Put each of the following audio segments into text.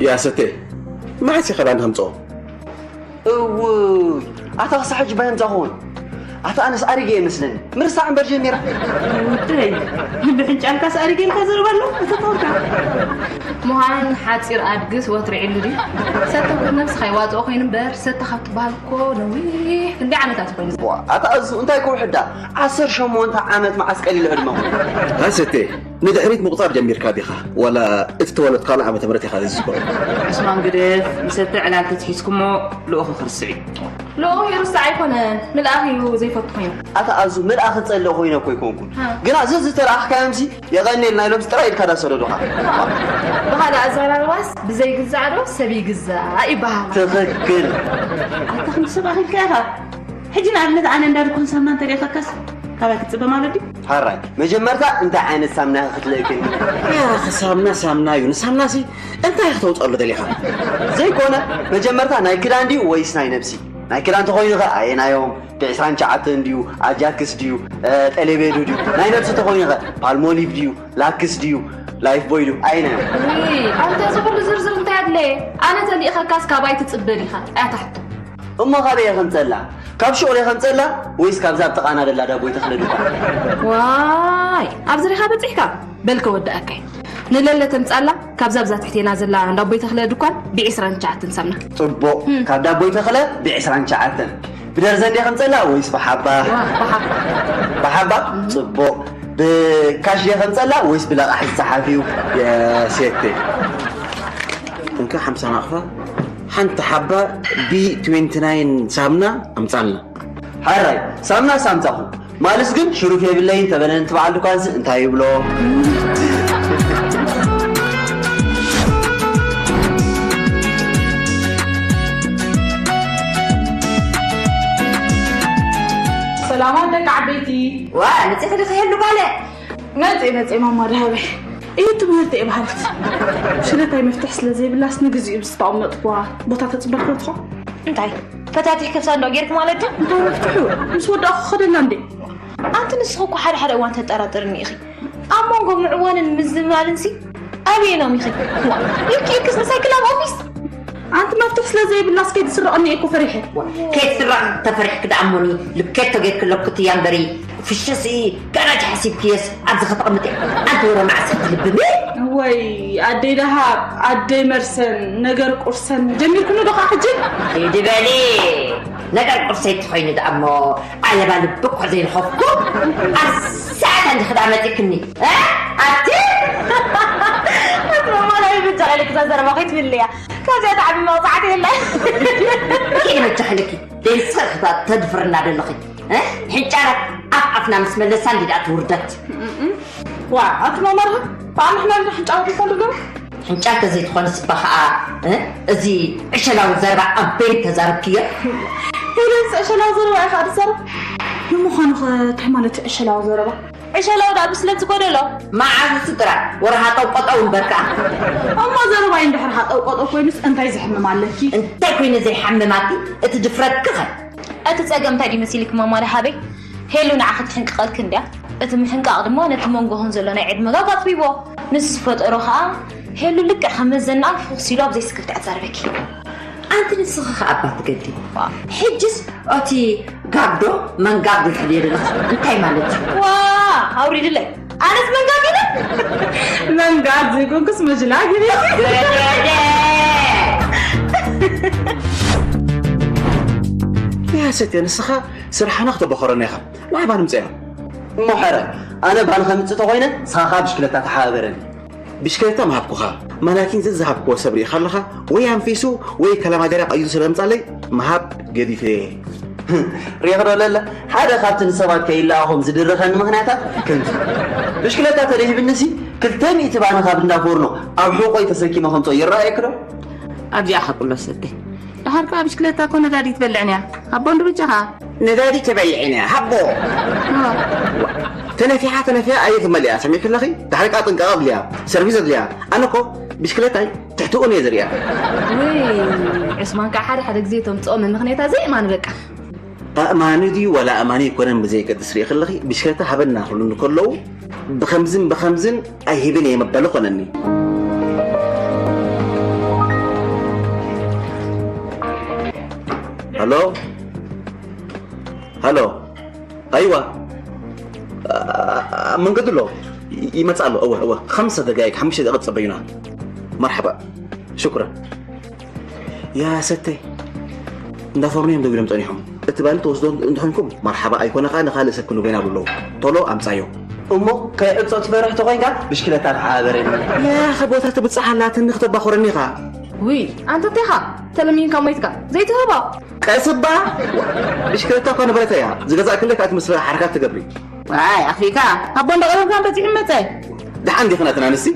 ያሰቴ፣ መዓስ ኢኻ ዳን ሃምጾ? እውይ፣ ኣታ ክሳዕ ሕጂ ባይ ኣምጻኹ። ኣታ ኣነስ ኣሪገ ይመስለኒ። ምርሳዕ እምበር ጀሚራ። ውደይ፣ ብሕንጫልካስ ኣሪገ ኢልካ ዘረባ ኣሎ? ኣታ ተወልካ። ምዃን ሓጺር ኣድግስ ወትሪ ዒሉ ድዩ? ሰተ ነብስኻ ይዋጽኦ ኮይኑ እምበር፣ ሰተ ካብ ትበሃል እኮ ነዊሕ ክንደይ ዓመታት ኮይኑ። ዋ፣ ኣታ ኣዙ እንታይ ክውሕዳ? ዓሰርተ ሸሞንተ ዓመት መዓስ ቀሊሉ ዕድመኹም? ኣሰቴ፣ ንድሕሪት ምቑጻር ጀሚርካ ዲኻ? ዋላ እቲ ተወለድካሉ ዓመተ ምህረት ኢኻ ዘይትዝክሮ? ዕስማን ግደፍ፣ ንሰተ ዕላል ተትሒዝኩሞ ልኡኹ ክርስዕ እዩ። ልኡኹ ይርስዕ ኣይኮነን፣ ምልኣኽ እዩ ዘይፈቱ ኮይኑ። ኣታ ኣዙ ምልኣኽ ዝጸልእ ኮይነ እኮ ኣይኮንኩን። ሃ። ግና እዚ ዝተለኣኽካዮምሲ የቐንየልና ኢሎምሲ ጥራይ ኢድካ ዳሰደዱኻ። ብኻልእ ኣዘራርባስ ብዘይግዛእ ዶ ሰብ ይግዛእ ይበሃል። ትኽክል። ኣታ ክንዲ ሰብ ኣኺልካ ኢኻ። ሕጂ ንኣብነት ኣነ እንዳ ድኳን ሳምና እንተልኢኸካስ ካባይ ክትጽበ ማለት ድዩ? ሕራይ፣ መጀመርታ እንታይ ዓይነት ሳምና ኢኺ ክትልእክኒ? ያኺ ሳምና ሳምና እዩ። ንሳምናሲ እንታይ ኢኺ ተውጽኣሉ ደሊኻ? ዘይኮነ፣ መጀመርታ ናይ ክዳን ድዩ ወይስ ናይ ነብሲ? ናይ ክዳን ተኾይኑ ኸ ኣየናዮም? ብዕስራን ትሽዓተን ድዩ? ኣጃክስ ድዩ? እ፣ ጠሌቤዱ ድዩ? ናይ ነብሲ ተኾይኑ ኸ ፓልሞሊቭ ድዩ? ላክስ ድዩ? ላይፍ ቦይ ድዩ? ኣየናዮም? ውይ፣ ኣንታ እዚ ኩሉ ዝርዝር እንታይ ኣድለየ? ኣነ ተልኢኸካስ ካባይ ትጽበ ዲኻ? ኣያ ታሕቶ። እሞ ካበይ እየ ከምጸላ? ካብ ሹቕ እየ ከምጸላ ወይስ ካብዛ ኣብ ጥቓና ደላ ዳቦይ ተኽለ ድኳን? ዋይ፣ ኣብዚ ዲኻ በጺሕካ? በል ከወድኣካ እየ። ንለለ ተምጻላ፣ ካብዛ ኣብዛ ትሕቴና ዘላ ዳቦይ ተኽለ ድኳን ብዒስራን ትሽዓተን ሳምና። ጽቡቕ፣ እም። ካብ ዳቦይ ተኽለ ብዒስራን ትሽዓተን። ብደርዘን ድየ ከምጸላ ወይስ ብሓባ? ዋ፣ ብሓባ። ብሓባ? እም። ጽቡቕ። ብካሽ ድየ ከምጸላ ወይስ ብለቓሕ ዝጸሓፍ እዩ? የሴቴ። እንካ ሓምሳ ናቕፋ፣ ሓንቲ ሓባ ቢ ትዌንቲ ናይን ሳምና ኣምጻልና። ሓራይ፣ ሳምና ሳምጻኹ። ማልስ ግን ሽሩፍ የብለይን ተበለን እቲ በዓል ድኳንሲ እንታይ ይብሎ? ሰላማት ደቂ ዓበይቲ። ዋ፣ ንጽሕቲ ዲኺ ህሉ ጓለ? መጽኤ፣ መጽኤ ማማ ደሃበይ። እዩ ትምህርቲ እየ በሃለት። ሽነታይ መፍትሕ ስለ ዘይብላስ ንግዚኡ ብዝተቐመጥኩዋ ቦታ ተጽበልኩ ትኾ? እንታይ? ፈታቲሕ ከብሳ እንዶ ጌርክ ማለት ድዩ? እንታይ መፍትሑ? ምስ ወዳእኩ ክኸደላ እንዴ? ኣንቲ ንስኺ እኮ ሓደ ሓደ እዋን ተጠራጥርኒ ኢኺ። ኣብ መንጎ ምዕዋንን ምዝማልን ሲ ኣበየኖም ኢኺ? ዋ፣ ኢልኪ ኢልክስ ንሳይ ክላብ ኦፊስ? ኣንቲ መፍትሕ ስለ ዘይብላስ ከይትስረቐኒ እየ እኮ ፈሪሐ። ከይትስረቕ ተፈሪሕክ ደኣ እሞኒ ልኬቶ ጌርክሎ ክትያ እምበሪ። ፍሽሲ ገና ጃሕሲብክየስ ኣብዚ ከተቐምጥ እየ። ኣንቲ ወረ መዓስ ክትልብኒ? ወይ ኣደይ ደሃብ፣ ኣደይ መርሰን፣ ነገር ቁርሰን ጀሚርክኒ ዶ ኸዓ ሕጂ? ሂዲ በሊ። ነገር ቁርሰይ ተኾይኑ ደኣ እሞ ኣየባ ልቢ እኮ ዘይረኸብኩ። ኣብ ሰዓት እንዲ ክዳ መጺክኒ። እ? ኣቲ? ኣቲ መማላይ ብቻ ኢልክ እዛ ዘረባ ከይትብልያ። ካብዚኣ ትዓቢ መቕጻዕቲ የለን። ኪዲ መቻ ኢልኪ። ደንስኺ ተድፍርና ደለኺ። እ? ሕንጫላት ኣፍ ኣፍና ምስ መለሳ እንዲ ደኣ ትውርደት። ዋ ኣቲ ማማርሃ ብኣንሕና ልና ሕንጫላት ይፈልዶ? ሕንጫል ተዘይትኾንስ እባ ኸኣ፣ እ? እዚ ዕሸላዊ ዘረባ ኣበይ ተዛረብክዮ? ሄለንስ ዕሸላዊ ዘረባ ኢኻ ትዛረብ? ንምዃኑ ኸ እንታይ ማለት እዩ ዕሸላዊ ዘረባ? ዕሸላዊ ደኣ ብስለት ዝጎደሎ። መዓዝ እሱ ጥራይ ወረ ሃጠው ቆጠው እምበር ከኣ። እሞ ዘረባይ እንድሕር ሃጠው ቆጠው ኮይኑስ እንታይ ዝሕምም ኣለኪ? እንታይ ኮይኑ ዘይሓምማቲ? እቲ ድፍረትኪ ኸ? እቲ ጸገም እንታይ ድዩ መሲልኪ ማማ ደሃበይ? ሄሉ ንዓኺ ትሕንቅቐልኪ እንድያ። እቲ ምሕንቃቕ ድማ ነቲ መንጎኹን ዘሎ ናይ ዕድመ ጋግ ኣጥቢቦ። ንሱ ዝፈጠሮ ኸኣ ሄሉ ልክዕ ከም መዘና ፍኹስ ኢሉ ኣብ ዘይስክፍታ እያ ትዛረበኪ። ኣንቲ ንስኺ ኸኣ እባ ትገዲ። ሕጅስ እቲ ጋግ ዶ መንጋግ ትብልዮ ዘለኺ እንታይ ማለት እዩ? ዋ ኣውሪድለይ። ኣነስ መንጋግ ኢለ? መንጋግ ዘይኮንኩስ መጅላግ ኢለ። ገደደ! ያሰት ንስኻ ስራሕና ክተበኸረና ኢኻ። ንዓይ ባን ምፅያ። እሞ ሓረ ኣነ ባን ከምፅእ ተኾይነ ንስኻ ብሽክለታ ተሓባበረኒ። ብሽክለታ ምሃብኩኻ ማላኪን ዘዝሃብክዎ ሰብ ርኢኻ ኣለኻ ወይ ኣንፊሱ ወይ ከላማገርያ ቀይሩ ስለ ምጻለይ ምሃብ ገዲፈ። ሪእኽ ዶ ለለ ሓደ ካብቲ ንሰባት ከይለኣኾም ዝድርኸኒ ምኽንያታት ከምዚ ብሽክለታ ተደይብንሲ ክልተ ሚእቲ ባኒ ካብ እንዳ ፎርኖ ኣብ ሕቆይ ተሰኪመ ከምፅኦ ይረኣየኪ ዶ? ኣብዚኣ ሓቁሎ ሰተይ ደሓር ከዓ ብሽክለታ እኮ ነዳዲ ትበልዕን እያ ኣቦ እንዱ ብጫኻ ነዳዲ ተበሊዕን እያ ሃቦ ተነፊሓ ተነፊያ ኣየ ክመልያ ሰሚዕክለኺ ዳሕሪ ከዓ ጥንቃቐ ኣብልያ ሰርቪስ ኣብልያ ኣነ እኮ ብሽክለታይ ትሕትኡን እየ ዝሪኣ ወይ ዕስማን ከዓ ሓደ ሓደ ግዜ እቶም ፆም ምክንያታ ዘይእማን በቃ ኣእማኒ ድዩ ዋላ ኣእማኒ ይኮነን ብዘየገድስ ርኢ ከለኺ ብሽክለታ ሃበና ክብሉኒ ከለዉ ብኸምዝን ብኸምዝን ኣይህብን እየ ምባል ኾነኒ ሃሎ ሃሎ ኣይዋ ኣብ መንገዲ ኣሎ ይመፅእ ኣሎ እወ እወ ከምሰ ደጋይቅ ሓሙሽተ ደቂቅ ፀበዩና መርሓባ ሽኩረን ያ ሰተይ እንዳፈርኑ እዮም ደው ኢሎም ፀኒሖም እቲ ባኒ ተወስዶ እንተኾንኩም መርሓባ ኣይኮነ ከዓ ንካልእ ሰብ ክንበይና ብለዉ ቶሎ ኣምፃዮ እሞ ከይዕፆ ትፈርሕ ተኮይንካ ብሽክለታ ተሓባበረኒ ያኸ ቦታ ትብፅሕ ኣላትኒ ክተባኾረኒ ኢኻ ውይ ኣንተ እንቴኻ ተለሚንካ ሞይትካ ዘይትህባ ቀስባ ብሽክለታ እኳ ንብረተ እያ ዝገዛእክለይ ከዓ ትምስለ ሓርካት ትገብሪ ኣይ ኣኽፊካ ኣቦ እንዳቐረብካ በፂሑ መፀ ደሓን ዲኽን ኣተናንሲ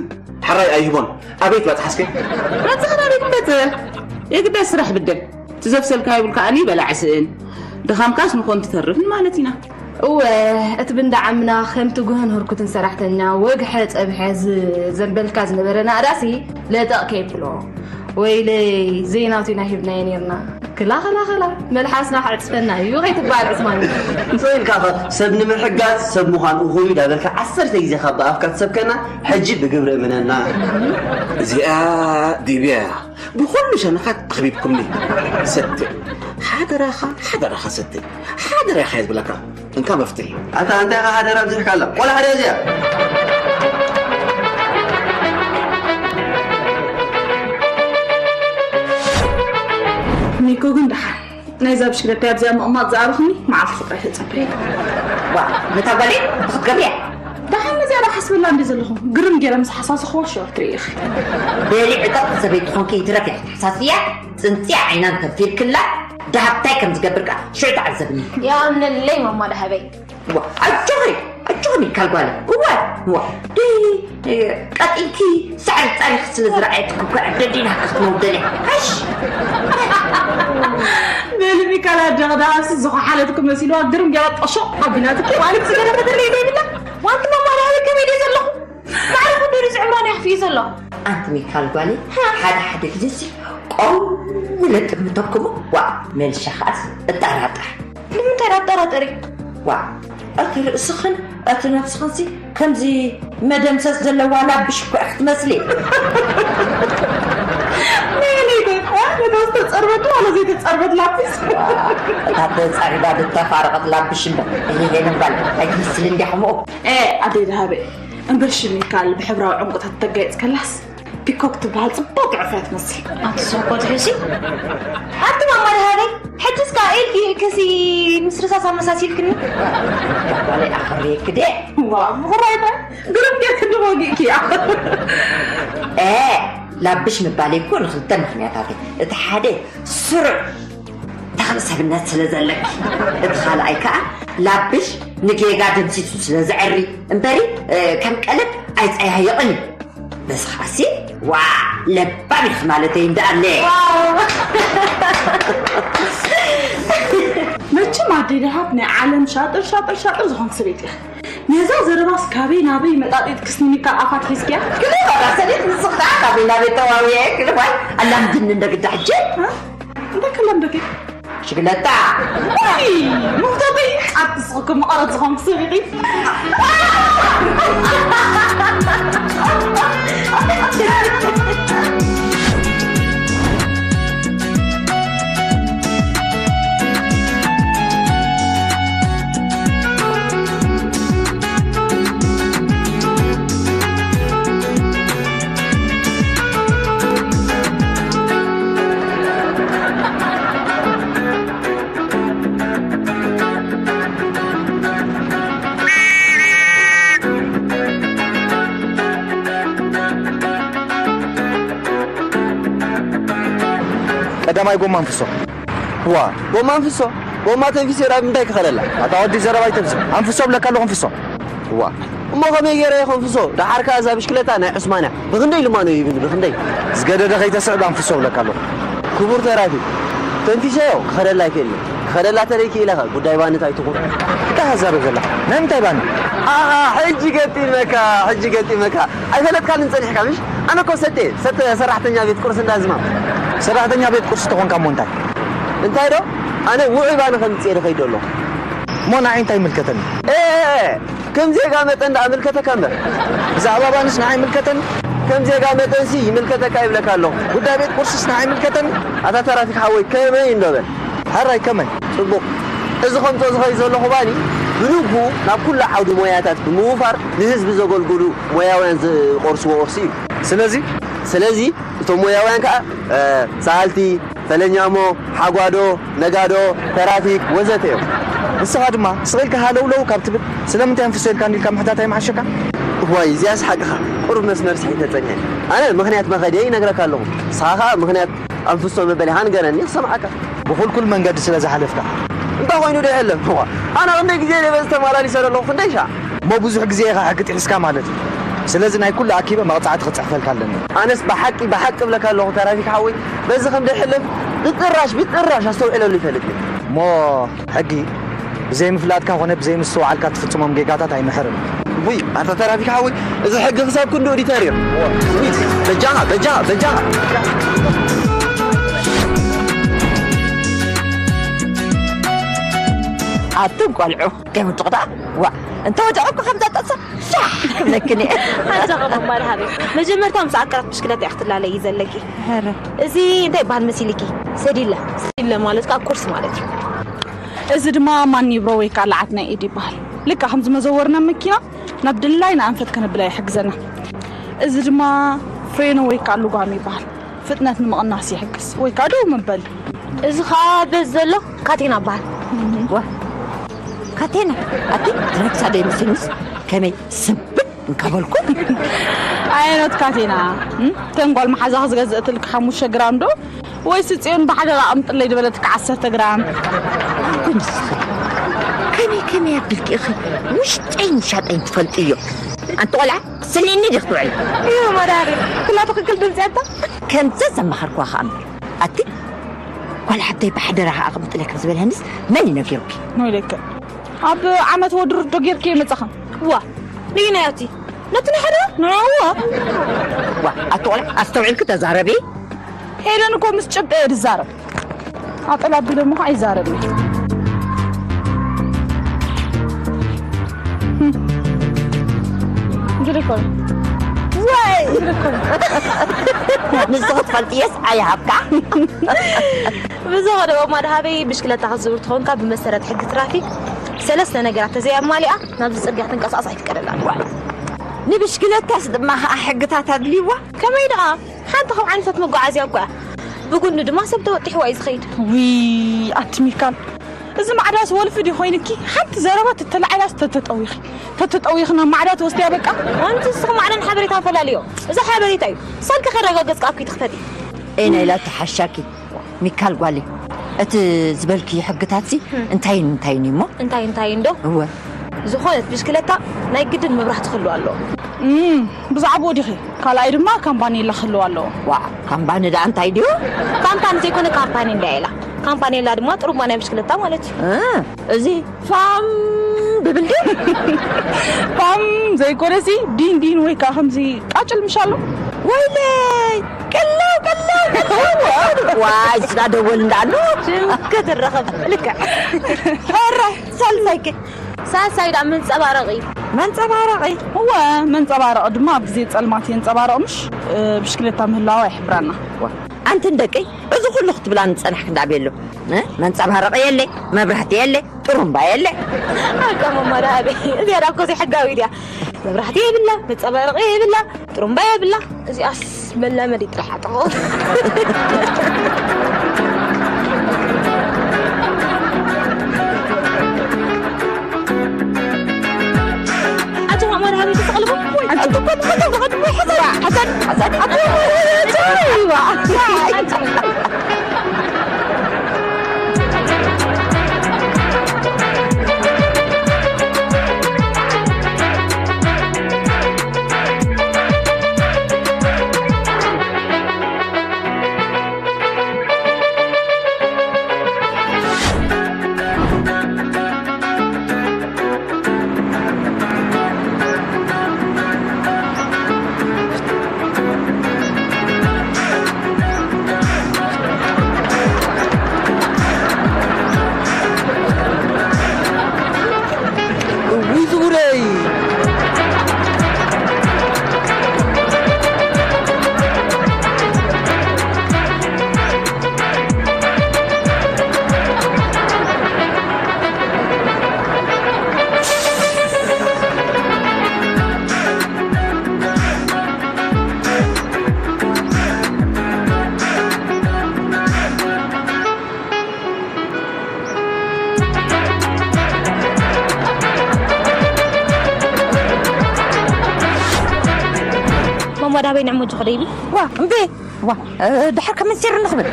ሓራይ ኣይህቦን ኣበይ ትባፅሓስከ በፅሕና ቤት መፀ የግዳይ ስራሕ ብደል ትዘፍሰልካ ይብልካ ኣኒ በላዕ ስእን ድኻምካስ ንኾን ትተርፍን ማለት ኢና እወ እቲ ብንዳ ዓምና ከምቲ ጉህን ህርኩትን ሰራሕተኛ ወግሐ ጸብሐ ዝዘንበልካ ዝነበረ ናእዳሲ ለጠቕ ከይብሎ ወይለይ ዘይናቱ ኢና ሂብናዮ ነርና ክላ ክላ ክላ መልሓስና ክዕጽፈና እዩ ከይትበሃል ዕስማን እንተ ኢልካ ኸ ሰብ ንምሕጋዝ ሰብ ምዃን እኹል እዩ ዳበልካ ዓሰርተ ግዜ ካብ ብኣፍካ ትሰብከና ሕጂ ብግብሪ እመነና እዚኣ ዲብያ ብኹሉ ሸነኻት ኣኽቢብኩምኒ ሰትእ ሓደራኻ ሓደራኻ ሰትእ ሓደራ ኢኻ ዝብለካ እንካ መፍትሒ ኣታ እንታይ ኻ ሓደራ ኣብዚሕካ ኣላ ቆልዓ ድያ እዚኣ ኒኮ ግን ደሓን ናይዛ ብሽክለታ ኣብዚኣ ምቕማጥ ዝኣበኽኒ መዓልቲ ፍቕሪ ተፀበየ ዋ ነታ ጓለይ ክትገብርያ ደሓን ነዚኣ ዶ ሓስበላ እንዲ ዘለኹ ግርም ገይረ ምስ ሓሳስኽዋ ሸወር ትርኢ ኢኺ በሊ ዕጠቕ ሰበይቲ ኾንኪ ይትረፍ እያ ክትሓሳስያ ፅንፅያ ዓይና እንተፊርክላ ደሃብታይ ከም ዝገብር ከዓ ሽዑ ተዓዘብኒ ይኣምነለይ ማማ ደሃበይ ኣጆኺ ኣጆኺ ሚካል ጓለ እወ እወ ቀጢልኪ ሳዕሪ ፃሪኽ ስለ ዝረኣየትኪ እኮ ዕደዲና ክትመውደለ ሃሽ በሊ ሚካል ኣጆኺ ደሃብሲ ዝኾሓለትኩ መሲልዋ ግርም ገይራ ጠሾቕ ኣቢላትኪ ማለት ዝገደፈትለይ ዘይብላ ዋንቲ መማርያዊ ከመይ ድየ ዘለኹ ማዕረ ኩሉ ሪዚ ዕምራን የኽፍዩ ዘሎ ኣንቲ ሚካል ጓለይ ሓደ ሓደ ግዜ ሲ ቆው ኢለ ቅድሚ ተክሞ ዋእ መልሻ ከኣስ እጠራጠር ንምንታይ ዳጠራጠሪ ዋእ እቲ ርእስኽን እቲ ነብስኽንሲ ከምዚ መደምሰስ ዘለዋ ላብሽ እኮ ክትመስሊ ነታ ዝተፀርበት ዋላ ዘይተፀርበት ላብስ እታ ተፀሪባ ዝተፋረቐት ላብሽ እምበር ይሄ ንምባል ኣይትመስሊ እንዲያ ከምኡ ኣደይ ደሃበ እምበር ሽሚካል ብሕብራዊ ዕንቁታት ተጋይፅ ከላስ ፒኮክ ትበሃል ፅቡቅ ጥዑፍ እያ ትመስል ኣቲ ሰኮ ትሕሲ ኣቲ ማማ ደሃበይ ሕጅስ ከዓ ኢልኪ ከሲ ምስ ርሳስ ኣመሳሲልክኒ ባለይ ኣኽርየኪ ደ ዋ ምኽራይታ ግርም ጌርክ ድወጊእኪ እያ ላብሽ ምባለይ እኮ ንክልተ ምክንያታት እዩ እቲ ሓደ ስሩዕ ሰብነት ስለ ዘለኪ፣ እቲ ካልኣይ ከኣ ላብሽ ንጌጋ ደምሲሱ ስለ ዘዕሪ እምበሪ፣ እ፣ ከም ቀለብ ኣይጸያየቕን እዩ። በዚ ከኣሲ፣ ዋ፣ ለባም ኢኺ ማለተይ እንዳ ኣለ። መቸም ኣደይ ደሃብ ናይ ዓለም ሻጥር፣ ሻጥር፣ ሻጥር ዝኾንክ ሰበይቲ ኢኺ። ነዛ ዘረባስ ካበይ ናበይ መጣጢት ክስኒኒካ ኣፋት ሒዝክያ? ክልተ ባዳ ሰሊጥ ንስኽ ደኣ ካበይ ናበይ ተዋውየ ክልዋይ ኣላምድኒ እንደ ግዳ ሕጂ? እ? እንታይ ከላምደኪ? ሽግለታ። ውይ፣ መፍተተይ ኣብ ትስኽኩም መቐረት ዝኾንኩ ሰብ ኢኺ። ቀዳማይ ጎማ ንፍሶ። ዋ፣ ጎማ ንፍሶ? ጎማ ተንፊሰ ናብ ምንታይ ክኸደላ? ኣታ ወዲ ዘረባ ኣይተብዝሕ። ኣንፍሶ ብለካ ኣለኹ፣ ኣንፍሶ። ዋ፣ እሞ ከመይ ገይረ ይኸንፍሶ? ደሓር ከኣ እዛ ብሽክለታ ናይ ዑስማን እያ። ብኽንደይ ልማኖ ይህብኒ፣ ብኽንደይ? ዝገደደ ከይተስዕብ ኣንፍሶ ብለካ ኣለኹ። ክቡር ተራፊ፣ ተንፊሰዮ ክኸደላ ኣይክእልን። ክኸደላ ተደይ ክኢለ ኸ ጉዳይ ባኒ እንታይ ትኹን? እንታይ ሃዛረብ ዘላ? ናይ ምንታይ ባኒ? ኣሃ፣ ሕጂ ገጢመካ፣ ሕጂ ገጢመካ። ኣይፈለጥካንን ጸኒሕካ፣ ምሽ? ኣነ እኮ ሰቴ፣ ሰተ-፣ ሰራሕተኛ ቤት ቁርሲ እንዳ ዝማም። ሰራሕተኛ ቤት ቁርሲ ተኾንካ እሞ እንታይ? እንታይ ዶ? ኣነ ውዑይ ባኒ ከምጽእ ኢለ ኸይደ ኣለኹ። እሞ ንዓይ እንታይ ይምልከተኒ? ኤ፣ ኤ፣ ኤ፣ ከም ዜጋ መጠን ደኣ ምልከተካ እምበር። ብዛዕባ ባንስ ንዓይ ይምልከተኒ? ከም ዜጋ መጠንሲ ይምልከተካ ይብለካ ኣለኹ። ጉዳይ ቤት ቁርስስ ንዓይ ይምልከተኒ? ኣታ ተራፊክ ሓወይ፣ ከመይ እንዶ በል። ሕራይ ከመይ? ጽቡቕ። እዚ ከምቶ ዝኸይ ዘለኹ ባኒ፣ ብልቡ ናብ ኩሉ ዓውዲ ሞያታት ብምውፋር ንህዝቢ ዘገልግሉ ሞያውያን ዝቆርስዎ ቁርሲ እዩ። ስለዚ? ስለዚ፣ እቶም ሞያውያን ከኣ፣ እ፣ ሰኣልቲ፣ ፈለኛሞ፣ ሓጓዶ፣ ነጋዶ፣ ተራፊክ፣ ወዘተ እዮም። ንስኻ ድማ ስቕ ኢልካ ሃለውለው ካብ ትብል፣ ስለምንታይ ኣንፍሶ ኢልካኒ ኢልካ ምሕታት ኣይምሓሸካ? እዋይ፣ እዚኣስ ሓቅኻ። ቁሩብ መስመር ስሒተ ጸኒሐ። ኣነ ምኽንያት መኸደይ ይነግረካ ኣለኹ። ንስኻ ኸኣ ምኽንያት ኣንፍሶ መበሊኻ ንገረኒ፣ ክሰምዓካ። ብኹልኩል መንገዲ ስለ ዝሓለፍካ። እንታይ ኮይኑ ዶ የሕልፍ? እዋ፣ ኣነ ክንደይ ግዜ እየ በዚ ተመላሊሰ ዘለኹ፣ ክንደይ ሻዕ? እሞ ብዙሕ ግዜ ኢኻ ሕጊ ጥሒስካ ማለት እዩ። ስለዚ ናይ ኩሉ ኣኪበ መቕጻዕቲ ክጽሕፈልካ ኣለኒ። ኣነስ ብሓቂ፣ ብሓቂ እብለካ ኣለኹ ተራፊክ ሓወይ፣ በዚ ከም ደይሕለፍ ብጥራሽ፣ ብጥራሽ ኣስተውዒለሉ ይፈልጥ እየ። እሞ ሕጊ ብዘይምፍላጥካ ኮነ ብዘይምስትውዓልካ ትፍጽሞም ጌጋታት ኣይምሕርን። ውይ፣ ኣታ ተራፊክ ሓወይ፣ እዚ ሕጊ ክሳብ ክንድኡ ድዩ ተሪር? ውይ፣ በጃኻ፣ በጃኻ፣ በጃኻ። ኣቱም ቆልዑ፣ ከይወድቑ ደኣ። ዋ፣ እንተ ወደቐ እኮ ከምዛ ጠብሳ ሻሕ ክብለክን እየ። ሓንሳእ ኸም እማ ደሃበይ፣ መጀመርታ ምስ ኣካላት ብሽክለታ ኢኺ ክትላለዪ ዘለኪ። ኧረ። እዚ እንታይ ይበሃል መሲልኪ? ሰዲለ። ሰዲለ ማለት ከኣ ኮርስ ማለት እዩ። እዚ ድማ ማኒብሮ ወይ ከኣ ለዓት ናይ ኢድ ይበሃል። ልክዕ ከምዚ መዘወርና መኪና ናብ ድላይና ኣንፈት ከነብላ ይሕግዘና። እዚ ድማ ፍሬኖ ወይ ከኣ ልጓም ይበሃል። ፍጥነት ንምቕናስ ይሕግዝ ወይ ከኣ ደው መበሊ። እዚ ኸኣ በዚ ዘሎ ካቴና በሃል። ዋ፣ ካቴና? ኣቲ ረብሳ ዶ ይመስልንስ? ከመይ ስብር እንካበልኩ? ኣየኖት ካቴና? እም? ተን ጓል መሓዛኺ ዝገዘእትልኪ ሓሙሽተ ግራም ዶ? ወይስ ጽዮን ብሓደራ ኣቕምጥለይ ዝበለትካ ዓሰርተ ግራም? ኣቲ ንስኺ ከመይ ከመይ ኣቢልኪ ኢኺ ውሽጠይን ሻጠይን ትፈልጥዮ? ኣንቲ ቆልዓ፣ ስኒኒ ዲኺ ትውዕሊ? እዩ መዳሪ፣ ኩላ ትኽክል ድምፂ ኣታ። ከምዚ ዘማኸርኩዋ ኸኣ እምበር። ኣቲ ጓል ሓብተይ ብሓደራ ኸኣ ኣቕምጥለይ ከም ዝበልሃንስ መን እዩ ነጊሩኪ? ሞይለከ ኣብ ዓመት ወድሩ ዶ ጌርኪ የመጻኸ? ዋ፣ ንዩ ናይ ኣቲ ነቲ ናይ ሓደ ንዕዋ። ዋ፣ ኣቲ ቆልዓ ኣስተውዒልኪ ተዛረቢ። ሄለን እኮ ምስ ጭብጢ እየ ዝዛረብ። ኣጠላቢለ እሞ ኣይዛረብን። እንግዲህ እኮ ነው። ወይ! ንስኺ ትፈልጥየስ ኣይሃብካ። ብዝኾነ እሞ ደሃበይ ብሽክለታ ክትዝውር ተኾንካ ብመሰረት ሕጊ ትራፊክ ሰለስተ ነገራት ተዘይኣማሊኣ ናብዚ ጽርግያ ትንቀሳቐስ ኣይፍቀደላን። ዋ፣ ንብሽክለታስ ድማ ኸኣ ሕግታት ኣድልይዋ? ከመይ ደኣ? ሓንቲ ካብ ዓይነታት መጓዓዝያ እኮ እያ። ብጉኒ ድማ ሰብ ተወጢሕዋ እዩ ዝኸይድ። ውይ፣ ኣቲ ሚካል፣ እዚ ማዕዳስ ወልፊ ድዩ ኮይንኪ? ሓንቲ ዘረባ ተተላዒላስ ተተጠዊኺ፣ ተተጠዊኺ ናብ ማዕዳ ትወስድያ በቃ። ኣንቲ ንስኺ ማዕዳን ሓበሬታን ፈላልዮ። እዚ ሓበሬታ እዩ። ሳልኪ ከረጋገጽካ ኣብኪ ትኽፈቲ። ኤና ኢላ ተሓሻኪ፣ ሚካል ጓለይ። እቲ ዝበልኪ ሕግታትሲ እንታይን እንታይን እዩ እሞ? እንታይ እንታይ እንዶ? እወ። ዝኾነት ብሽክለታ ናይ ግድን መብራህቲ ክህልዋ ኣለዎ። እም፣ ብዛዕባኡ ዲኺ? ካልኣይ ድማ ካምባኔላ ክህልዋ ኣለዎ። ዋ፣ ካምባኒ ደኣ እንታይ ድዩ? ካምፓኒ ዘይኮነ ካምፓኒ እንዳ ኢላ። ካምፓኔላ ድማ ጥሩምባ ናይ ብሽክለታ ማለት እዩ። እ፣ እዚ ፋም ድብል ድዩ? ፋም ዘይኮነሲ ዲን ዲን ወይ ከዓ ከምዚ ቃጭል ምሻሎ? ወይለይ! ቅለው፣ ቅለው፣ ቅለው! ዋይ፣ ስጋ ደወል እንዳሉ። ሽም ክትረኸብ ልክዕ። ሕረ፣ ሳልሳይከ? ሳልሳይ ደኣ መንጸባረቒ። መንጸባረቒ? እወ፣ መንጸባረቒ ድማ ኣብ ግዜ ጸልማት የንጸባረቕ ምሽ? እ፣ ብሽክለታ ምህላዋ ይሕብራና። ዋ፣ ኣንትን ደቀይ፣ እዚ ኩሉ ክትብላ ንጸናሕክ እንዳቤሎ። እ? መንጸባረቒ የለ፣ መብራህቲ የለ፣ ጥሩምባ የለ። ኣቃ ማማ ደሃበይ፣ እዚኣ ደኣ እኮ ዘይሕጋዊ ድያ። መብራህቲ የብላ፣ መጸባረቒ የብላ፣ ጥሩምባ የብላ። እዚኣስ መላመዲ ጥራሕ ኣጥቕቑ። ኣጆኻ ማማ ደሃበይ፣ ተስቕልቦ። ኣጆኻ፣ ኣጆኻ፣ ኣጆኻ፣ ኣጆኻ፣ ሓሰን፣ ሓሰን፣ ኣጆኻ፣ ኣጆኻ። እውይ ዝቡረይ። ማማ ዳበይ ንዕሞ ጆኸ ደይቢ? ዋ፣ እምቢ። ዋ፣ እ፣ ድሓር ከመን ሴር ንኽብል?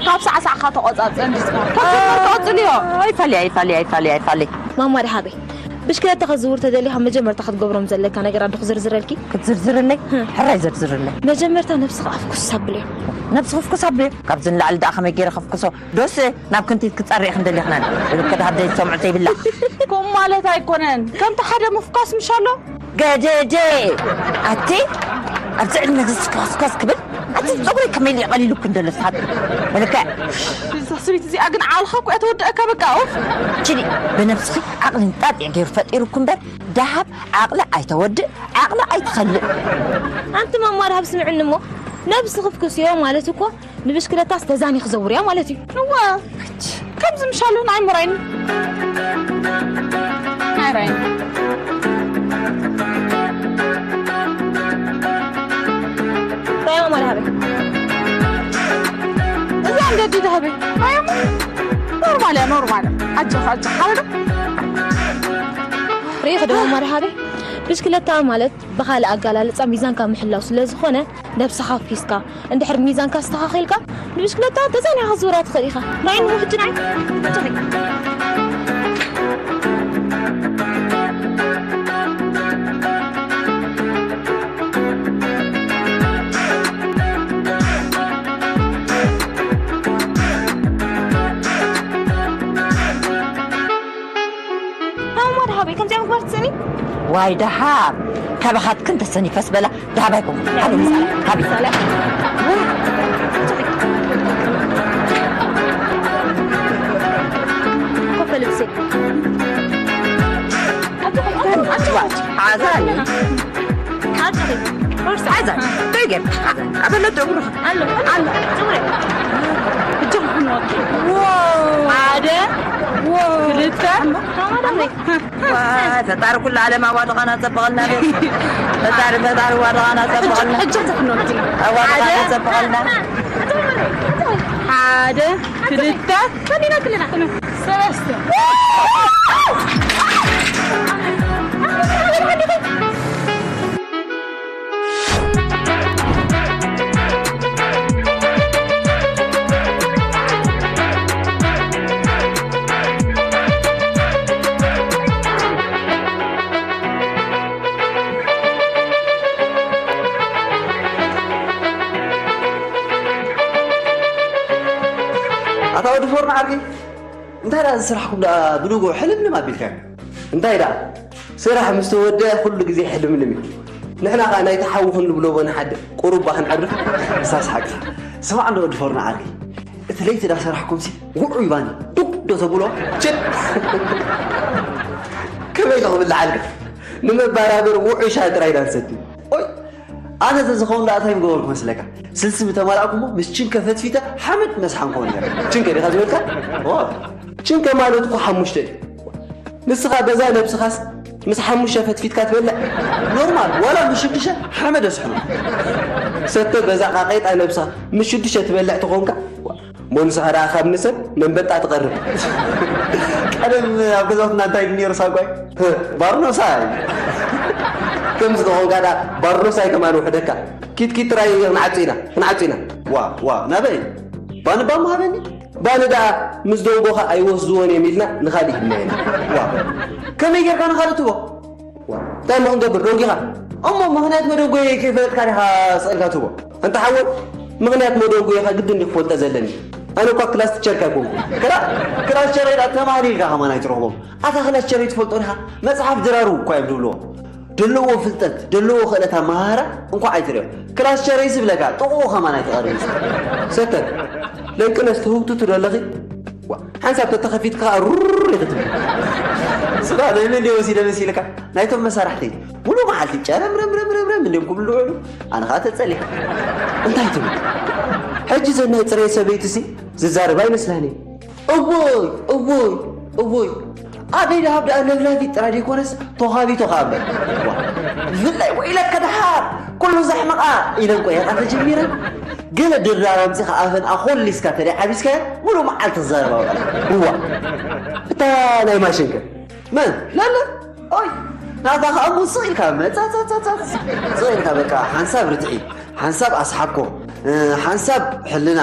ካብ ሳዕሳዕካ ተቆጻጸ እንዲስካ። ካብ ጀመር ተቆጽልዮ። ኣይፋሊ፣ ኣይፋሊ፣ ኣይፋሊ፣ ኣይፋሊ። ማማ ደሃበይ፣ ብሽክለታ ክትዝውር ተደሊኻ መጀመርታ ክትገብሮም ዘለካ ነገር ኣዶ ክዝርዝረልኪ? ክትዝርዝርለይ? ህም። ሕራይ ዘርዝርለይ። መጀመርታ ነብስኻ ኣፍኩስ ኣብልዮ። ነብስኻ ኣፍኩስ ኣብልዮ? ካብዚ ንላዕሊ ደኣ ከመይ ገይረ ከፍኩሶ? ዶስ ናብ ክንቲት ክጸርይ ክንደሊ ኽናን? ብልክድ ሃደይ ዝሰምዑ ዘይብላ። ከምኡ ማለት ኣይኮነን። ከምቲ ሓደ ምፍኳስ ምሽ ኣሎ? ገደደ! ኣቲ፣ ኣብዚ ዕድመ እዚ ስኳስኳስ ክብል? ኣቲ፣ ጸጉረይ ከመይ ኢሉ ቀሊሉ ክንደሎ ስሓት? መልክዕ። እዛ ስሪት እዚኣ ግን ዓቕልኻ እኮ እያ ተወድአካ፣ በቃ፣ ኡፍ። ችሊ፣ ብነብስኺ ዓቕሊ እንጣጢዕ ገይሩ ፈጢሩኩ እምበር፣ ደሃብ ዓቕሊ ኣይተወድእ፣ ዓቕሊ ኣይትኸልእ። ኣንቲ ማማ ደሃብ ስምዕኒ እሞ፣ ነብስኺ ፍኩስዮ ማለት እኮ ንብሽክለታስ ተዛኒኺ ዘውርያ ማለት እዩ። እወ፣ ከምዚ ምሻሉ ንዓይ ምርኣይኒ። ንዓይ ርኣይኒ። ራያ ማማ ደሃበይ። እዛ እንደ ዲ ደሃበይ። ራያ ኖርማል እያ፣ ኖርማል። ኣጆኻ፣ ኣጆኻ፣ ሓደ ዶ? ርኢኺ ዶ ማማ ደሃበይ? ብሽክለታ ማለት ብኻልእ ኣገላልጻ ሚዛንካ ምሕላው ስለ ዝኾነ፣ ነብስኻ ኣፍኪስካ፣ እንድሕር ሚዛንካ ኣስተኻኺልካ፣ ንብሽክለታ ተዛኒኻ ክትዝውራ ትኽእል ኢኻ። ራይን እሞ ሕጂ ንዓይ። ሃማ ደሃበይ፣ ከምዚኣ ምግባር ትስእኒ? ዋይ ደሃብ፣ ካባኻትክን ተሰኒፈስ በላ፣ ደሃብ ኣይኮንኩን። ሃቢ ምሳላ፣ ሃቢ። ኮፍ በል ብሰይ። ሓዛን። ሓዛን። ደይ ገር። ኣበለ ደጉሩ። ኣሎ። ኣሎ። ጽውረ። እጆም ክንወጥ። ዋው። ሓደ። ዋው። ክልተ። ሃማ ደሃበይ። ዋይ፣ ፈጣሪ ኩሉ ዓለም ኣዋድቓና ጸበቐልና ቤት። ፈጣሪ፣ ፈጣሪ ኣዋድቓና ጸበቐልና። እጆም ተፍኖት። ኣዋድቓና ሓደ። ጸበቐልና። ሓደ፣ ክልተ፣ ከሊና ክልና። ሰለስተ። ፎርና ዓርከይ፣ እንታይ ደኣ እዚ ስራሕኩም ደኣ ብንግሆ ሕልምልም ኣቢልካዮ? እንታይ ደኣ ስራሕ ምስ ተወደአ ኩሉ ግዜ ሕልምልም እዩ። ንሕና ኸኣ ናይቲ ሓዊ ክንብሎ ንሓድር፣ ቁሩባ ክንዕርፍ። ሳስ ሓቅኻ። ስማዕ እንዶ ወዲ ፎርና ዓርከይ፣ እቲ ለይቲ ደኣ ስራሕኩምሲ ውዑይ ባኒ ዱብ ዶ ተብሎ? ችድ! ከመይ ኢሉ ክብልዓልካ? ንመባራበር ውዑይ ሻሂ ጥራይ ዳንሰቲ። ኦይ! ኣነ ተዝኸውን ደኣ እንታይ ምገበርኩ መስለካ? ስልሲ ምተመላእኩሞ ምስ ችንከ ፈትፊተ ሓመድ መስሓንኮ ነይረ። ችንከ ዲኻ ዝበልካ? ኦ፣ ችንከ ማለት እኮ ሓሙሽተ እዩ። ንስኻ በዛ ነብስኻስ ምስ ሓሙሽተ ፈትፊትካ ትበልዕ? ኖርማል፣ ዋላ ምስ ሽዱሽተ ሓመድ ኣስሕኖ። ሰተ በዛ ቃቄጣ ነብስኻ ምስ ሽዱሽተ ትበልዕ ተኾንካ፣ ሞንስኻ ደኣ ካብ ንሰብ መንበጣ ትቐርብ። ቀደም ኣብ ገዛውትና እንታይ ድዩ ነይሩ ሳጓይ? ባርኖሳ እዩ። ከምዚ ተኾንካ ደኣ ባርኖሳ እዩ ከማን ውሕደካ። ኪት ኪት ጥራይ ክንዓጹ ኢና፣ ክንዓጹ ኢና። ዋ፣ ዋ፣ ናበይ? ባንባ ምሃበኒ? ባኒ ደኣ ምስ ደንጎኻ ኣይወስድዎን እዮም ኢልና ንኻልእ ሂብናዮ ኢና። ዋ፣ ከመይ ጌርካ ንኻልእ ትቦ? እንታይ እሞ ክንገብር ደንጊኻ? እሞ ምኽንያት መደንጎየይ ከይፈለጥካ ዲኻ ስቕ ኢልካ ትቦ? ኣንታ ሓወይ፣ ምኽንያት መደንጎየኻ ግድን ድዩ ክፈልጦ ዘለኒ? ኣነ እኳ ክላስ ቲቸርካ ኣይኮንኩን። ክላ-፣ ክላስ ቲቸረይ ደኣ ተማሃሪ ኢልካ ከማን ኣይትረኽቦም። ኣታ ክላስ ቲቸረይ ትፈልጦ ዲኻ? መጽሓፍ ድራሩ እኳ እዮም ዝብልዎ። ደለዎ ፍልጠት፣ ደለዎ ክእለት ኣመሃህራ እንኳዕ ኣይትርእዮ። ክላስ ቲቸረይ ዝብለካ ጥቕኡ ከማን ኣይትቐርብ። ሰተት፣ ለንቅነስ ትህውትቱ ዶ ኣለኺ? ዋ፣ ሓንሳብ ተተኸፊትካ ሩር ኢኺ ትብል። ስጋ ናይ መን ድየ ወሲደ መሲልካ? ናይቶም መሳርሕቲ። ሙሉ መዓልቲ ጨረምረምረምረምረም እንድዮም ክብሉ ዝውዕሉ። ኣነ ኸኣ ተጸሊኣ። እንታይ ትብል? ሕጂ ዘን ናይ ጽሬት ሰበይትሲ ዝዛረባ ኣይመስላን እየ። እውይ፣ እውይ፣ እውይ። ኣደይ ደሃብ ደኣ ለፍላፊት ጥራይ ደይኮነስ ተዋሃቢቶ ኸኣ እምበር። ዋ፣ ብፍላይ ወይለከ ደሓር ኩሉ ዘሕምቓ ኢለን ቆየቓ ተጀሚረን። ገለ ድራር ኣምጺኻ ኣፈን ኣኾሊስካ ተደይ ዓቢስካዮ፣ ሙሉእ መዓልቲ ትዛረባ ውዕላ። እዋ፣ እታ ናይ ማሽን ከ? መን? ላለ? ኦይ፣ ናታ ኸኣ እሞ ስቕ ኢልካ መጻጻጻጻ። ስቕ ኢልካ በቃ ሓንሳብ ርትዒ፣ ሓንሳብ ኣስሓኮ፣ እ፣ ሓንሳብ ሕልና፣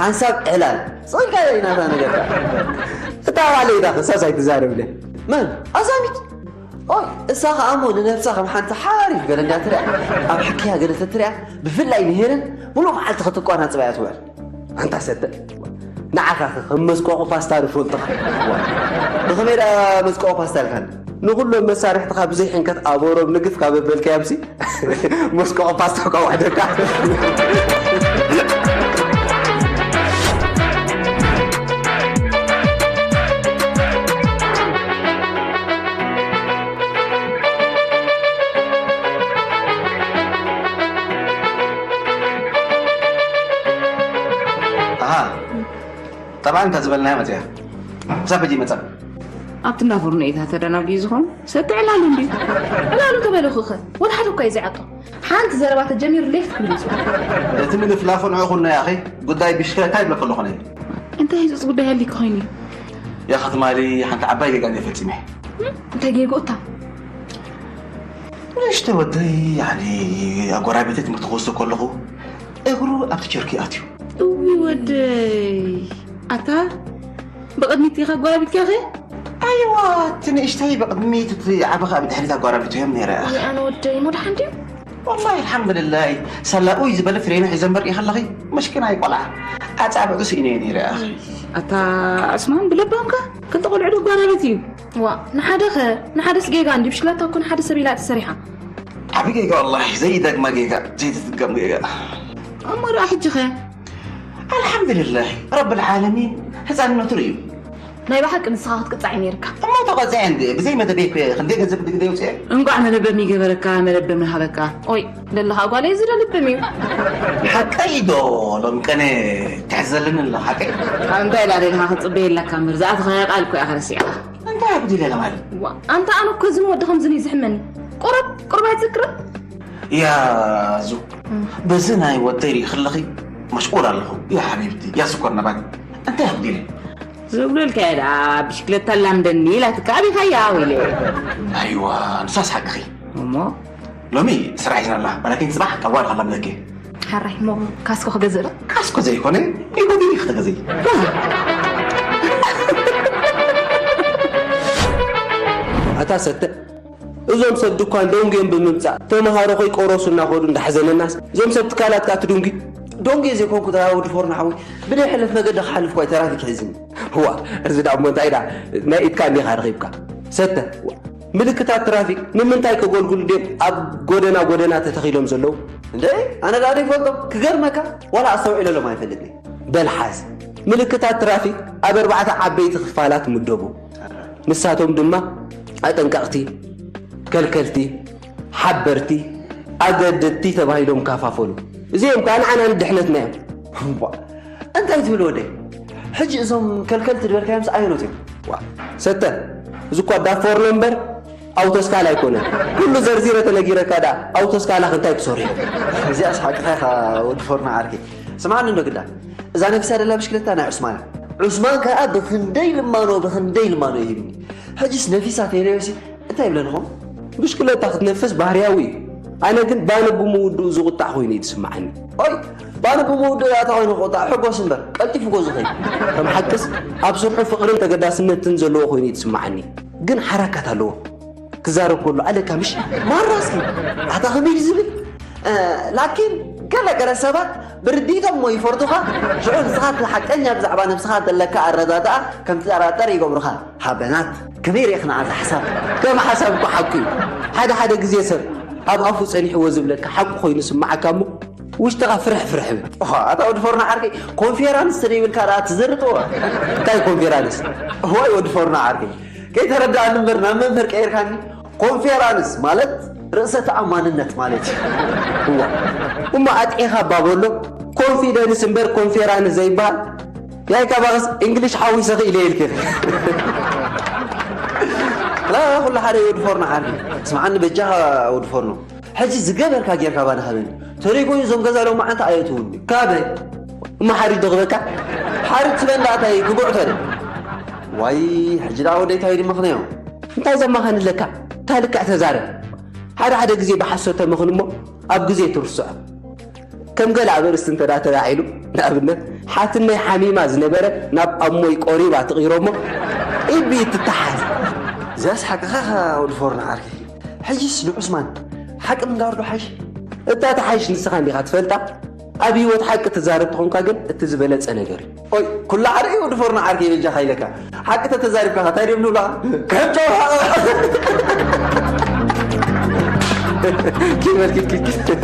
ሓንሳብ ዕላል። ስቕ ኢልካ እዩ ናታ ነገር። እታ ባለይታ ክሳስ ኣይትዛረብለ። መን? ኣዛሚት? ኦይ፣ እሳ ኸኣ እሞ ንነብሳ ከም ሓንቲ ሓሪፍ ገለ እንዳትሪኣ፣ ኣብ ሕክያ ገለ ተትሪኣ፣ ብፍላይ ንሄለን ሙሉእ መዓልቲ ክትቋናጽባ እያ ትውዕል። ኣንታ ሰተ፣ ንዓኻ ኸ ከም መስቀቑ ፓስታ ንፈልጥኻ። ዋ፣ ብኸመይ ደኣ መስቀቑ ፓስታ ኢልካኒ? ንኹሎም መሳርሕትኻ ብዘይ ሕንከት ኣብ ኦሮም ንግፍ ካብ ኣበልካዮምሲ፣ መስቀቑ ፓስታ እኳ ውሕደካ። ኣሃ፣ ጠብዓ እንተ ዝበልናያ መጽያ። ክሳብ ሕጂ ይመጸ። ኣብቲ እንዳ ፎርኖ እዩ ተደናጉዩ ዝኾን? ሰቲ ዕላሉ እንድዩ። ዕላሉ ተበለኹኸ? ወላ ሓደ እኳ እዩ ዘይዓጦ። ሓንቲ ዘረባ ተጀሚሩ ሌፍ ክብል ይጽዋዕ። እቲ ምልፍላፉ ንዕኡ ኩኖ ያኺ፣ ጉዳይ ብሽክለታ ይብለኪ ኣለኹ ኣነ። እንታይ ህጹጽ ጉዳይ ኣሊክ ኮይኑ? ያኸ ትማሊ ሓንቲ ዓባይ ጌጋ እንድየ ፈጺመ። እም? እንታይ ጌጋ እታ? ንእሽተይ ወደይ፣ ያኒ፣ ኣጎራቤተይ ትምህርቲ ክወስድ ከለኹ፣ እግሩ ኣብቲ ቸርኪ ኣትዩ። እዊ ወደይ፣ ኣታ ብቕድሚት ኢኻ ኣጎራቢትካኸ? ኣይዋ፣ እቲ ንእሽተይ ብቕድሚት፣ እቲ ዓቢ ኸኣ ብድሕሪት ኣጎራቢተዮም ነይረ። ወይ ኣነ ወደይ፣ ሞድሓን ድዩ? ወላሂ ኣልሓምዱሊላሂ፣ ሳላ ኡይ ዝበለ ፍሬኑ ሒዘ እምበር ኢኸለኺ፣ መሽኪናይ ቆልዓ፣ ኣጻብዑ ስኢነዮ ነይረ። ኣታ ዑስማን፣ ብለባምካ፣ ክልተ ቆልዑ ዶ ኣጓራበት እዩ? ዋ፣ ንሓደኸ፣ ንሓደስ ጌጋ እንዲ ብሽክለታ እኮ ንሓደ ሰብ ኢላ ተሰሪሓ። ዓቢ ጌጋ ወላሂ፣ ዘይደግማ ጌጋ፣ ዘይትድገም ጌጋ። እሞ ደኣ ሕጂኸ? ኣልሓምዱሊላህ ረብል ዓለሚን፣ ህፃንነቱ ርእዩ። ናይ ብሓቂ ንስኻ ክትቅጻዕ እዩ ነይርካ። እሞ ተቐጺዐ እንዴ? ብዘይ መደበይ እኮ እየ ክንደይ ገንዘብ ግደ ውፅአ። እንቋዕ መለበሚ ገበረካ፣ መለበሚ ሃበካ። ኦይ፣ ደለኻ ጓለይ እዚ ዶ ልብም እዩ? ሓቀይ ዶ ሎም ቀነ ትሕዘልን ኣሎ ሓቀይ? ካብ እንታይ ኢላ ደለኻ ክጽበየለካ እምበር፣ ዝኣተኻያ ቃል እኮ ኢኻ ረሲዕኻ። እንታይ ኣጉዲለ ለማለት? ዋ፣ ኣንታ ኣነ እኮ እዚ ወዲ ከምዚ እዩ ዝሕመኒ። ቁሩብ፣ ቁሩብ ኣይትዝክርን? ያዙ፣ በዚ ናይ ወደይ ርኢ ከለኺ መሽቁል ኣለኹ። ያ ሓቢብቲ፣ ያ ስኮር ነባት። እንታይ ኣጉዲለ? ዝብሉልካ እየ ደኣ፣ ብሽክለታ ኣላምደኒ ኢላትካ ኣቢኻያ፣ ወይለ። ኣይዋ፣ ንሳስ ሓቅኺ። እሞ? ሎሚ ስራሕ ሒዝና ኣላ፣ ወላኪን ጽባሕ ካብ ጓልኻ ኣላምደኪ። ሓራይ፣ እሞ ካስኮ ክገዝእ ዶ? ካስኮ ዘይኮነ፣ ኢንኮቪኒ ክትገዝኢ። ኣታ ሰተ፣ እዞም ሰብ ድኳን ደንጉዮም ብምምጻእ፣ ተመሃሮ ከይቆረሱ እናኸዱ እንዳሕዘነናስ፣ እዞም ሰብ ትካላት ከኣ ትድንጉ። ደንጉየ ዘይኮንኩ ተራ ወዲ ፎርኖ ሓወይ፣ ብናይ ሕልፍ መገዲ ክሓልፍ እኳ ተራፊክ ሒዝኒ። ዋ፣ እዚ ደኣ እሞ እንታይ ደኣ ናይ ኢድካ እንዲኻ ረኺብካ? ሰተ፣ ዋ፣ ምልክታት ትራፊክ ንምንታይ ከገልግሉ ድዮም ኣብ ጎደና ጎደና ተተኺሎም ዘለዉ? እንደ ኣነ ደኣ ዘይፈልጦም ክገርመካ ዋላ ኣስተውዒለሎም ኣይፈልጥን። በል ሓዝ፣ ምልክታት ትራፊክ ኣብ ኣርባዕተ ዓበይቲ ክፋላት ምደቡ። ንሳቶም ድማ ኣጠንቀቕቲ፣ ከልከልቲ፣ ሓበርቲ፣ ኣገደድቲ ተባሂሎም ካፋፈሉ። እዚኦም ከዓ ንዓና ንድሕነትና እዮም። እምቧ፣ እንታይ ትብል ወደይ? ሕጂ እዞም ከልከልቲ ዝበልካዮምስ ኣየኖት እዮም? ዋ፣ ሰተ፣ እዚ እኳ ዳፎርኖ እምበር ኣውቶስካላ ኣይኮነን። ኩሉ ዘርዚረ ተነጊረካ ደኣ ኣውቶስካላ ክንታይ ክሰርሑ እዮም? እዚኣስ ሓቅኻ ኢኻ ወዲ ፎርና ዓርከይ። ስምዓኒ እንዶ ግዳ፣ እዛ ነፊሳ ደላ ብሽክለታ ናይ ዑስማን እያ። ዑስማን ከኣ ብኽንደይ ልማኖ፣ ብኽንደይ ልማኖ ይህብኒ። ሕጂስ ነፊሳ ተይለዮሲ እንታይ ይብለንኹም? ብሽክለታ ክትነፍስ ባህርያዊ እዩ። ኣነ ግን ባነ ብምውድኡ ዝቑጣዕ ኮይኑ እዩ ዝስምዓኒ። ኦይ፣ ባነ ብምውድኡ እያ እታ ኮይኑ ክቑጣዕ፣ ሕጎስ እምበር፣ ቀልጢፉ ጎ ዝኸይድ። ከም ሓቅስ፣ ኣብ ስርሑ ፍቕርን ተገዳስነትን ዘለዎ ኮይኑ እዩ ዝስምዓኒ። ግን ሓራካት ኣለዎ። ክዛረብ ከሎ ኣለካ ምሽ? ማራ እስኪ፣ ኣታ ከመይ ድዩ ዝብል? እ፣ ላኪን ገለ ገለ ሰባት ብርድኢቶም እሞ ይፈርዱኻ፣ ሽዑ ንስኻ እቲ ሓቀኛ ብዛዕባ ነብስኻ ዘለካ ኣረዳድኣ ከም ትጠራጠር ይገብሩኻ። ሃበናት፣ ከመይ ርኢኽና እዚ ሓሳብ? ከም ሓሳብ እኮ ሓቁ እዩ። ሓደ ሓደ ግዜ ሰብ ኣብ ኣፉ ጸኒሕዎ ዝብለካ ሓቁ ኮይኑ ስምዓካ እሞ ውሽጥኻ ፍርሕ ፍርሕ ይብል። ዋ፣ ኣታ ወዲ ፎርና ዓርከይ፣ ኮንፌራንስ ስለ ይብልካ ደኣ ትዝርጥዎ። እንታይ ኮንፌራንስ? እዋይ ወዲ ፎርና ዓርከይ፣ ከይተረዳእኒ እምበር ናብ መምህር ቀይርካኒ። ኮንፌራንስ ማለት ርእሰ ተኣማንነት ማለት እዩ። እዋ፣ እሞ ኣጥዒኻ ባቦሎ፣ ኮንፊደንስ እምበር ኮንፌራንስ ዘይበሃል። ያይ ካባኽስ እንግሊሽ ሓዊሰ ክኢለ ኢልክ። ላ፣ ኩሉ ሓደ እዩ ወዲ ፎርኖ ዓርከይ። ስምዓኒ በጃኻ ወዲ ፎርኖ። ሕጂ ዝገበርካ ጌርካ ባና ሃበኒ። ተደይ ኮይኑ እዞም ገዛ ሎማዓንቲ ኣየትውኒ። ካበይ? እሞ ሓሪት ዶ ክበካ? ሓሪት ትበን ደኣ እንታይ ክጉዕቶ ዶ? ዋይ፣ ሕጂ ደኣ ወደይ እንታይ ድመኽነዮ? እንታይ ዘማኸን ኣለካ? እንታይ ልክዕ ተዛረብ። ሓደ ሓደ ግዜ ብሓሶት ተመኽን እሞ ኣብ ግዜ ትርስዖ። ከም ገለ ኣብ ርእስቲ እንተ ደኣ ተላዒሉ፣ ንኣብነት፣ ሓትነይ ሓሚማ ዝነበረ ናብ ኣሞይ ቆሪባ ትቕይሮ እሞ፣ ኢድ ብኢድ ትተሓዝ። እዚኣስ ሓቅኻ ኢኻ ወዲ ፎርኖ ዓርከይ። ሕጂስ ንዑስማን ሓቂ ምንጋር ዶ ሓይሽ? እታ ትሓይሽ ንስኻ እንዲኻ ትፈልጣ። ኣብ ህይወት ሓቂ ትዛረብ ተኾንካ ግን እቲ ዝበለጸ ነገር እዩ። ኦይ፣ ኩሉ ሓደ እዩ ወዲ ፎርኖ ዓርከይ በጃኻ ኢለካ። ሓቂ ተተዛሪብካ እንታይ ድዮም ንብላ? ከም ጨው ሓቕ። ኪድ በል፣ ኪድ፣ ኪድ፣ ኪድ።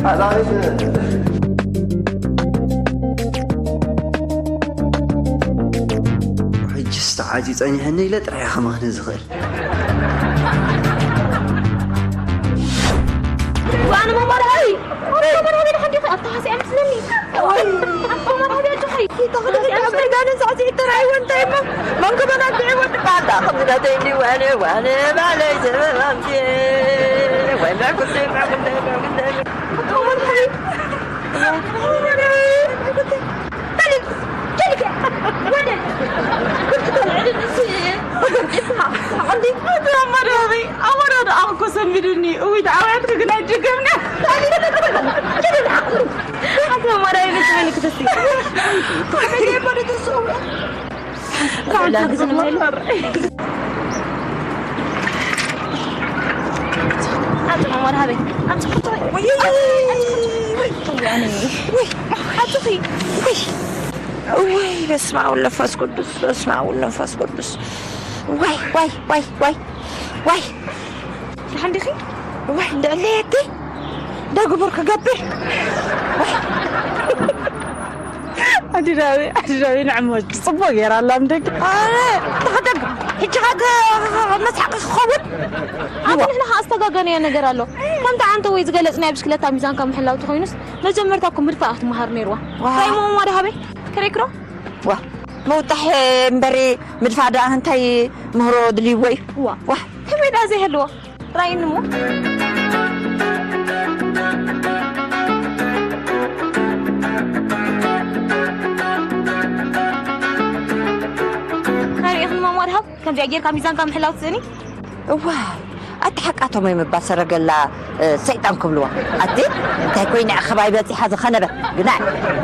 ኣታ ቤት። ሕጅስ ተዓጽዩ ጸኒሐኒ ኢለ ጥራይ ከማኽነ ዝኽእል። ኣነ መማርሃዊ፣ ኣነ መማርሃዊ ድሓን ዲኺ? ኣብታ ሃስያ ምስለኒ። ኣታ መማርሃዊ ኣጆኺ። ተኽሊ ኣብ መይዳነ ሳዕስዒት ተራእይዎ እንታይ እሞ? መን ክበና ኣግዒዎ ትበሃል ደኣ? ከምዚ ናተይ እንዲ ዋለ፣ ዋለ፣ ባለይ ዘበብ ኣምፅየ። ወይ መዕጉርተይ፣ መዕጉርተይ፣ መዕጉርተይ። ኣታ መማርሃዊ። ውይ፣ በስመ አብ ወወልድ ወመንፈስ ቅዱስ፣ በስመ አብ ወወልድ ወመንፈስ ቅዱስ። ዋይ፣ ዋይ፣ ዋይ፣ ዋይ፣ ዋይ። ደሓን ዲኺ? ዋይ፣ እንድዕለየቲ። ደግቡር ክገብር። ዋይ። ኣዲዳዊ፣ ኣዲዳዊ ንዕሞች ጽቡቅ ገይራ ኣላ ምደግ። ኣረ፣ ተኸደግ። ሕጂ ኻት መስሓቂ ክኸውን። ኣቲ ንሕና ኸዓ ኣስተጋገነዮ ነገር ኣሎ። ከምቲ ዓንተ ወይ ዝገለጽናዮ ብሽክለታ ሚዛንካ ምሕላው ተኾይኑስ፣ መጀመርታ እኮ ምድፋእ ክትመሃር ነይርዋ። ዋ። እንታይ እሞ ማማ ደሃበይ? ከረይክሮ? ዋ፣ ምውጣሕ እምበሪ ምድፋእ ደኣ እንታይ ምህሮ ድልይዎ እዩ? ዋ። ዋ። ከመይ ደኣ ዘይህልዎ? ራእይኒ እሞ። ከርእኽኒ ማማ ደሃብ፣ ከምዚኣ ጌርካ ሚዛንካ ምሕላው ትስእኒ? እዋ፣ ኣቲ ሓቃቶም እዮም እባ ሰረገላ፣ እ፣ ሰይጣን ክብልዋ። ኣቲ፣ እንታይ ኮይና እያ ከባይ በጺሓ ዝኸነበ? ግናዕ።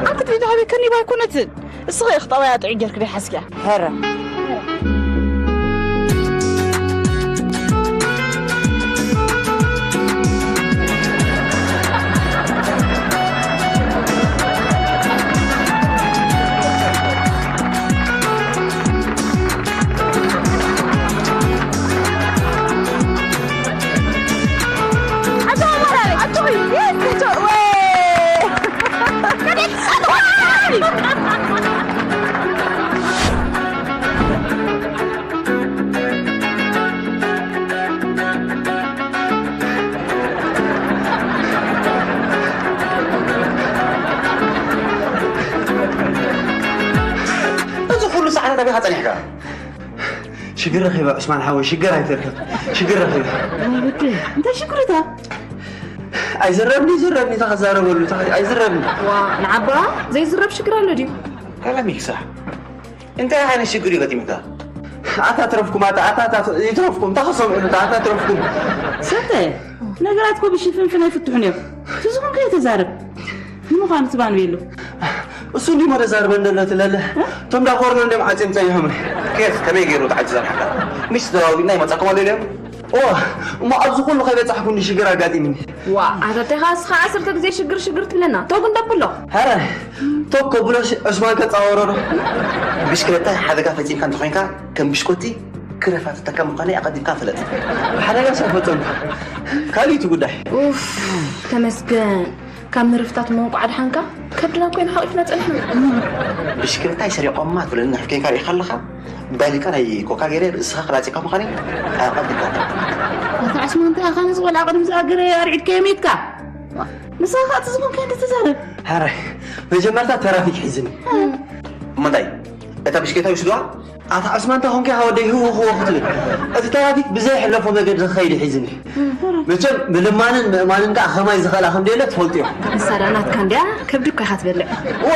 ኣቲ ድሕሪ ከኒባ ኣይኮነትን። እስኺ ኢኺ ጠባያ ጥዑይ ጌርኪ ደይሓዝክያ። ሄረ። ኣታ ቢኻ ጸኒሕካ? ሽግር ረኺበ ዑስማን ሓወይ፣ ሽግር ኣይትርክብ። ሽግር ረኺበ። ወዲ እንታይ ሽግር እታ? ኣይዝረብኒ፣ ይዝረብኒ፣ ተኸዛረበሉ፣ ተኸ-፣ ኣይዝረብኒ። ዋ ንዓባ ዘይዝረብ ሽግር ኣሎ ድዩ? ከለሚክሳ እንታይ ዓይነት ሽግር እዩ ገጢምካ? ኣታ ትረፍኩም፣ ኣታ፣ ኣታ፣ ኣታ፣ ይትረፍኩም፣ እታ ክሰምዑ፣ ኣታ፣ ኣታ ትረፍኩም። ሰተ ነገራት ኮ ብሽፍንፍን ኣይፍትሑን እዮም። ትዝኹም ከየተዛረብ ንምዃኑ ትባንቤሉ እሱ እንዲሞ ተዛርበን ዘሎ ትለለ። እቶም ዳኮርኖ እንዲም ዓፅዮም ፀኒሖም። ኬፍ ከመይ ገይሩ ተዓጅ ዘርሓካ? ምሽ ተዋዊና ይመፃኩም ኣሎ ኢሎም። ኦ፣ እሞ ኣብዚ ኩሉ ከይበፃሕኩ እንዲ ሽግር ኣጋጢምኒ። ዋ ኣታ እንታይ ኸዓ እስኻ ዓሰርተ ግዜ ሽግር ሽግር ትብለና ቶግ እንደብሎ። ሀረ ቶግ ከብሎ ዑስማን ከፃወሮ ዶ? ብሽክለታ ሓደጋ ፈፂምካ እንተኮይንካ ከም ብሽኮቲ ክረፋትተካ ምዃነይ ኣቐዲምካ ፍለጥ። ሓደጋ ሰብ ፈፀምካ። ካልእ እቲ ጉዳይ። ኡፍ ተመስገን ካብ ምርፍታት መንቋዕ ድሓንካ ከብድና ኮይና ሓቂፍና ፀኒሕና። ብሽክለታይ ሰሪቖማ ትብለኒ ሕኬንካ ርኢኻ ኣለኻ። ባሊቃ ናይ ኮካ ገይረ ርእስኻ ክላጺካ ምዃነይ ኣቐዲምካ ፍለጥ። ኣታ ዑስማን እንታይ ኢኻ ነዚ ቆልዓ ቅድሚ ዝኣገረ ኣርዒድካዮ ሚትካ? ንስኻ ከኣ እቲ ዝኾንካ እንዲ ተዛረብ። ሓራይ መጀመርታ ተራፊክ ሒዝኒ። እሞ እንታይ እታ ብሽክለታ ይውስድዋ? ኣታ ዑስማን እንታይ ኾንካ ኢኻ ወደይ ህው ህው ክትብል? እቲ ተራፊክ ብዘይ ሕለፎ መገዲ ክኸይድ ሒዝኒ። መቸም ምልማንን ምእማንን ከኣ ኸማይ ዝኸላ ከም ደየለ ትፈልጡ እዮም። ንሳ ደኣ ናትካ እንድያ ከብዲ እኳ ኢኻ ትበልዕ። እወ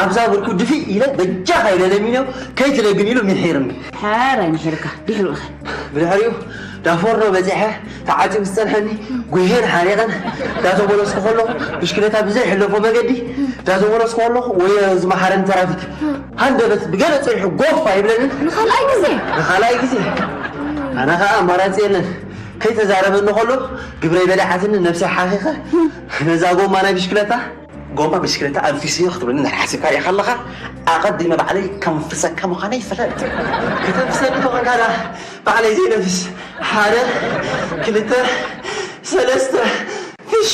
ኣብዛ ብርኩ ድፊእ ኢለ በጃኻ ኢለ ለሚኖ ከይትደግም ኢሉ ምሒርኒ። ሓራይ ምሒርካ ድሕሪኡ ኸ? ብድሕሪኡ ዳፎርኖ በጺሐ ተዓጺቡ ዝጸንሐኒ ጉሄን ሓሪቐን ዳተመለስኩ ከለኹ ብሽክለታ ብዘይ ሕለፎ መገዲ ዳተመለስኩ ከለኹ ወዮ ዝመሓረኒ ተራፊክ ሃንደበት ብገለ ጽኒሑ ጎፍ ኣይብለንን ንኻልኣይ ግዜ ንኻልኣይ ግዜ ኣነ ኸዓ ኣማራጺ የለን ከይተዛረበኒ ከሎ ግብረይ በሊዓትኒ ነብሰይ ሓኺኸ ነዛ ጎማ ናይ ብሽክለታ ጎማ ብሽክለታ ኣንፊስዮ ክትብለኒ እንድሕር ሓሲብካ ርኢኻ ኣለኻ ኣቐዲመ ባዕለይ ከንፍሰካ ምዃነይ ፍለጥ። ከተንፍሰኒ ተኾንካ ደኣ ባዕለይ ዘይነፍስ ሓደ ክልተ ሰለስተ ፍሽ